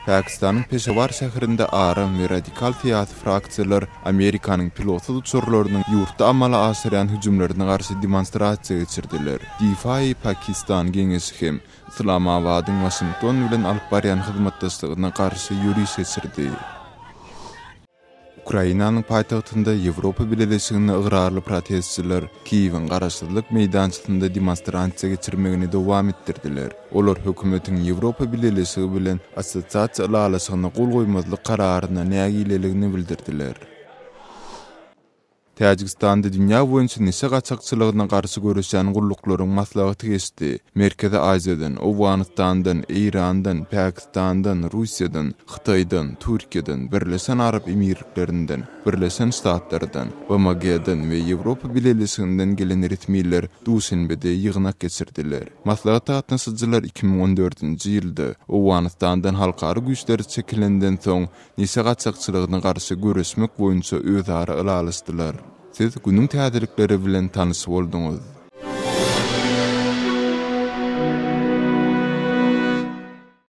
Pakistanyň Peşawar şäherinde aram we radikal syýasy fraksiýalar Amerikanyň pilotsyz uçarlarynyň ýurtda amala aşyrýan hüjümlerine garşy demonstrasiýa geçirdiler. Difai Pakistan geňeşi hem Yslamabadyň Waşington bilen alyp barýan hyzmatdaşlygyna garşy ýöriş geçirdi. Ukrainanyň paýtagtynda Ýewropa Bileleşigine ygrarly protestçiler Kiýewiň Garaşsyzlyk meýdançasynda demonstrasiýa geçirmegini dowam etdirdiler. Olar hökümetiň Ýewropa Bileleşigi bilen Assosiasiýa ylalaşygyna gol goýmazlyk kararyna nägileligini bildirdiler. Täjigistanda dünýä boýunça neşe gaçakçylygyna garşy göreşýän gulluklaryň maslahaty geçdi. Merkezi Aziýadan, Owganystandan, Eýrandan, Pakistandan, Russiýadan, Hytaýdan, Türkiýeden, Birleşen Arap Emirliklerinden, Birleşen Ştatlardan, BMG-den we Ýewropa Bileleşiginden gelen resmiler Duşenbede ýygnak geçirdiler. Maslahata gatnaşyjylar 2014-nji ýylda Owganystandan halkara güýçleri çekilenden soň neşe gaçakçylygyna garşy göreşmek boýunça özara ylalaşdylar. Siz günüň täzelikleri bilen tanyş bolduňyz.